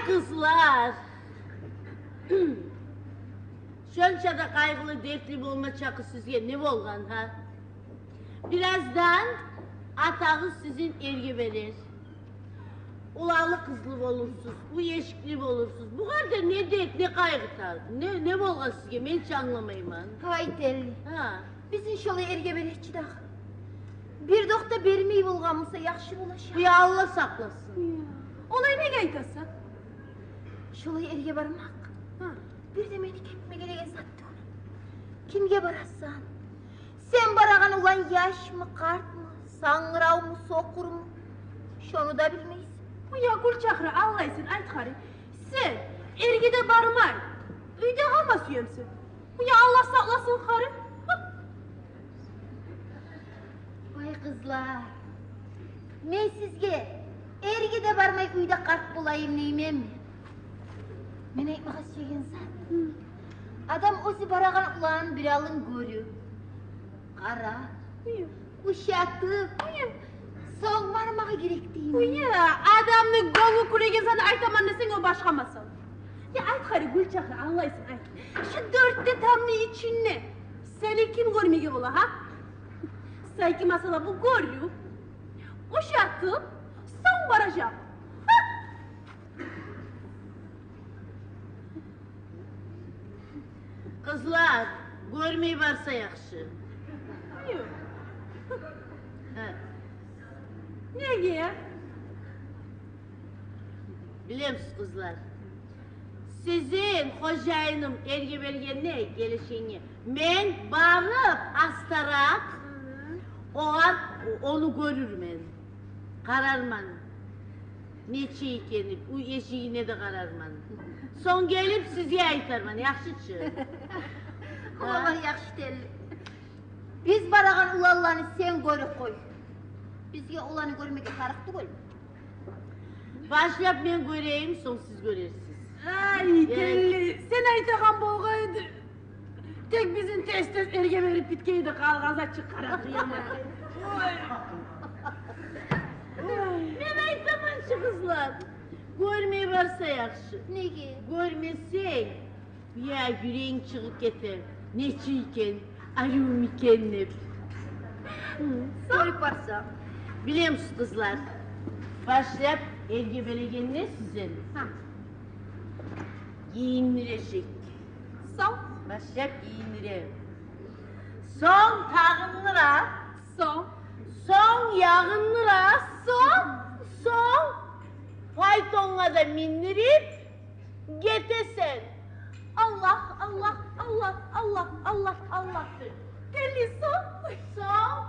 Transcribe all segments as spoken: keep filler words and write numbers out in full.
Къызлар, шонча да къайгъылы, дертли болма чакъы сизге не болгъан, гьа? Бираздан атагъыз сизин эрге берер. Уланлы-къызлы болурсуз, уьй-эшикли болурсуз. Бугъар да не дерт, не къайгъы тар? Не, не болгъан сизге? Мен чи англамайман. Гьай, Телли. Гьа. Бизин шолай эрге беречи дагъы. Бир де окъ да бермей болгъан буса, яхшы болажакъ. Я, Аллагь сакъласын. Я. Олай неге айтасан? Шолай эрге бармакъ, гьа, бир де мени кепиме гелеген зат тюгюл. Кимге барасан? Сен барагъан улан яшмы, къартмы, сангыравму, сокъурму? Шону да билмейсен. Я, Гюлчагьра, алгъайсын, айт хари. Сен эрге де бармай, уьйде къалма сюемсен? Я, Аллагь сакъласын хари. Вай, къызлар, мен сизге эрге де бармай уьйде къарт болайым дейменми? Мен айтмагъа сюеген зат, адам оьзю барагъан уланын бир алын гёрюп, къарап, ушатып, сонг бармагъы герек деймен. Уя, адамны гёнгю кюлеген затны айтаман десенг, о башгъа масъала. Я, айт хари, Гюлчагьра, алгъайсын, айт. Шу дёрт де тамны ичинде сени ким гёрмеге бола, гьа? Сайки масъала бу: гёрюп, ушатып, сонг баражакъ. Гьа? Къызлар, гёрмей барса яхшы. Аю. Гьа. Неге? Билемисиз, къызлар, сизин хожайыным эрге бергенде, гелешенге, мен барып астаракъ, гьы, огъар, ону гёрюрмен, къарарман нечик экенин, уьй-эшигине де къарарман. Сонг гелип сизге айтарман, яхшы чы? Гьа? Олар яхшы, Телли. Биз барагъан уланланы сен гёрюп къой. Бизге оланы гёрмеге тарыкъ тюгюл. Башлап мен гёрейим, сонг сиз гёрерсиз. Ай, Телли, сен айтагъан болгъай эди. Тек бизин тез-тез эрге берип битгейди, къалгъан зат чыкъ къарап къыямат. Ой. Мен айтаман чы, къызлар, гёрмей барса яхшы. Неге? Гёрмесенг, я, юрегинг чыгъып гете, нечик экен, арив микен деп. Гьы, гёрюп барса. Билемисиз, къызлар, башлап эрге берегенде сизин, гьа, гийиндирежек. Сонг? Башлап гийиндире. Сонг тагъындыра. Сонг? Сонг ягъындыра. Сонг? Сонг файтонгъа да миндирип, гетесен. Аллагь, Аллагь, Аллагь, Аллагь, Аллагь, Аллагь деп. Телли, сонг? Сонг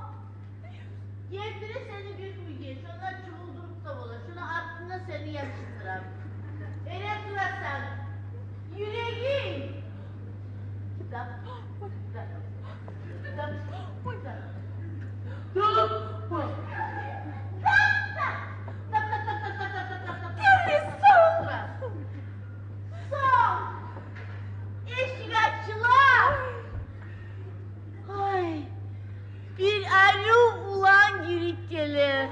гелтире сени бир уьйге, шонда чугъулдуруп да бола, шону артында сени ятышдыра. Эретурасан, юрегинг. Сонг! Эшик ачыла! Ай, бир арив улан гирип геле.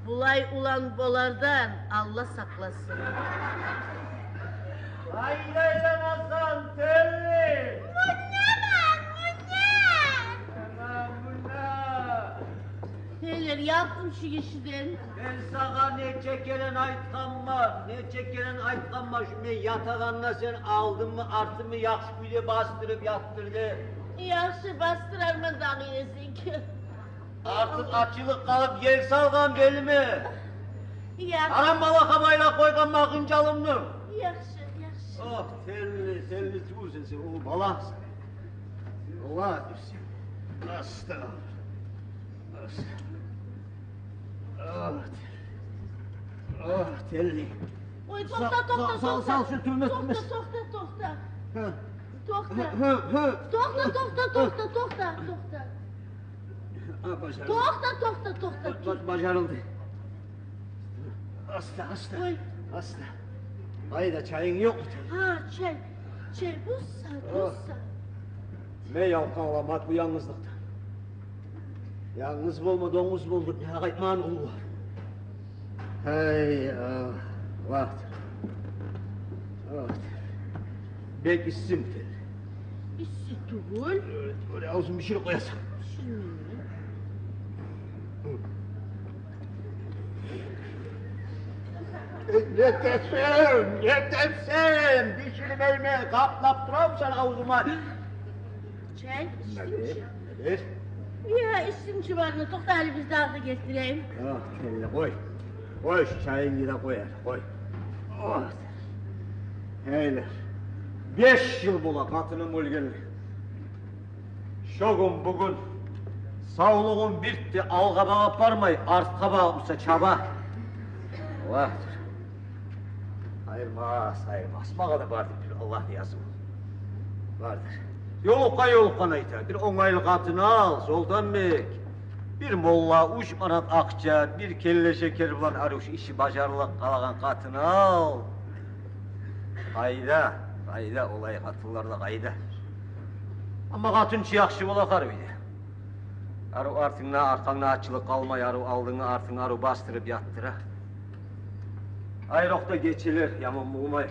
Булай улан болардан Аллагь сакъласын. Къайда айланасан, Телли? Мунда, мунда. Мунда, мунда. Телли, яптым шу гишиден. Мен сагъа нече керен айтгъанман, нече керен айтгъанман, шу мен ятагъанда сен алдыммы, артыммы яхшы кюйде бастырып ятдыр деп. Яхшы, бастырарман дагъы эсинг. Артыкъ ачылып къалып, ел салгъан белиме. Яхшы. Гьарам балагьгъа байлап къойгъанман хынжалымны. Яхшы, яхшы. Ох, Телли, Телли тюгюлсен сен, уллу балагьсан. Аллагь, тюгюлсен. Астагъфируллагь. Астагъфируллагь. Ох, Телли. Ох, Телли. Ой, токъта, токъта, токъта. Сал, сал, сал, шу тюрме, токъта, тюрме. Токъта, токъта. Гьа. Токъта. Гьа, гьа, гьа. Токъта, токъта, токъта, токъта, токъта. А, бажарылды. Токъта, токъта, токъта. Ба-, ба-, бажарылды. Аста, аста. Ой. Аста. Къайда, чайынг ёкъму? Гьа, чай. Чай буса, буса. Мен ялкъавламат бу янгызлыкъдан. Янгыз болма, донгуз бол деп нагъа айтмагъан уллулар. Ай, а, вакъти. Вакъти. Бек исси бу тел. Исси тюгюл. Оьле, оьле авзун биширип къоясан. Биширмеймен. Э, не этесен, не этесен? Биширмеймен, къаплап турам сени авзунга. Чай ичдинг чи? Неме? Неме? Я, ичдим чи барны, токъта, гьали биз дагъы да гелтирейим. Ах, келли, къой. Къой, шу чайынгны да къой, къой. О, гьейлер. Беш йыл бола къатыным оьлгенли. Шо гюн бугюн савлугъум бирт де алгъа багъып бармай, артгъа багъып буса чаба. Вагь. Айырмас, айырмас. Магъа да бардыр бир Аллагьны языву. Бардыр. Ёлукъгъан, ёлукъгъан айта. Бир онгайлы къатын ал, Солтанбек. Бир молла, уьч манат акъча, бир келле шекер булан арив шу иши бажарылып къалагъан къатын ал. Къайда, къайда, олай къатынлар да къайда? Амма къатын чы яхшы бола гьар уьйде. Арив артынгда, аркъангда ачлыкъ къалмай, арив алдынгны, артынгны арив бастырып ятдыра. Айрокъда гечелер яман болмай.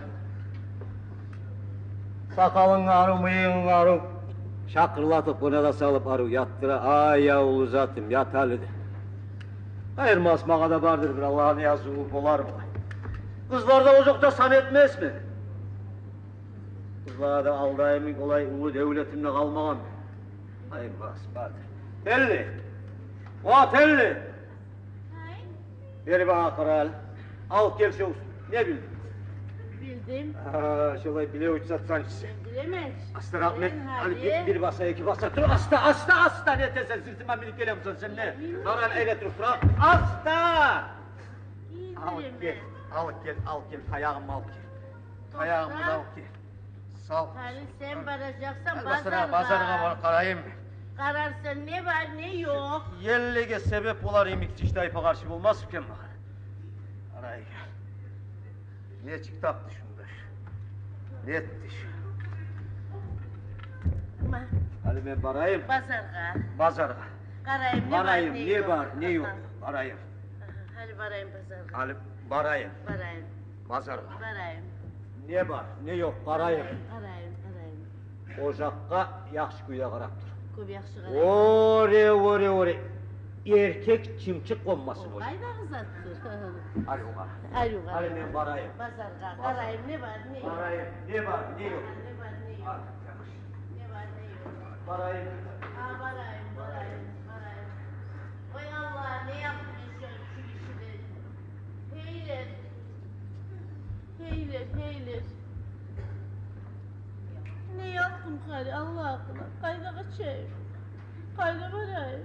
Сакъалынгны арив, мыйыгъынгны арив шакъырлатып, къына да салып арив ятдыра. Ай, я уллу затым, ят гьали де. Айырмас, магъа да бардыр бир Аллагьны языву, болар булай. Къызлар да озокъда сан этмесми? Къызлагъа да алдаймы, олай уллу девлетим де къалмагъан. Айырмас, бардыр. Телли. О, Телли. Гьай. Бери магъа къара гьали. Ал гел шо. Не билдинг? Билдим. А, шолай биле учсатсан чи сен. Мен билемен. Аста, рагьмет. Сен гьали бир, бир баса, эки баса. Тур, аста, аста, аста. Не этесен, сыртыма минип гелемисен сен, не? Къара гьали, эре туруп тур. Аста. Ал гел, ал гел, ал гел. Таягъымны ал гел. Таягъымны ал гел. Сал. Гьали сен баражакъсан базаргъа. Базаргъа, базаргъа барып къарайым. Къарарсан, не бар, не ёкъ. Еллеге себеп болар йимик тиштайпа къаршы болмас экен магъа. Къарай. Нечик тапды шунда? Не этди шу? Ма. Гьали мен барайым. Базаргъа. Базаргъа. Къарайым, не бар, не ёкъ. Барайым, не бар, не ёкъ. Агьа. Барайым. Агьа, гьали барайым базаргъа. Гьали барайым. Барайым. Базаргъа. Барайым. Не бар, не ёкъ, къарайым. Къарайым, къарайым. Ожакъгъа яхшы кюйде къарап тур. Кёп яхшы къарайым. Оре, оре, оре. Эркек чымчыкъ къонмасын ожакъгъа. Къайдагъы затдыр? Арив къара. Арив къара. Гьали мен барайым. Базаргъа. Базар. Къарайым, не бар, не ёкъ. Къарайым, не бар, не ёкъ. Не бар, не ёкъ. Гьали, яхшы. Не бар, не ёкъ. Барайым. Гьа, барайым, барайым, барайым. Ой, Аллагь, не яхшы иш, шу иши де. Гьейлер. Гьейлер, гьейлер. Не этейим гьали, Аллагь, къайда къачайым? Къайда барайым?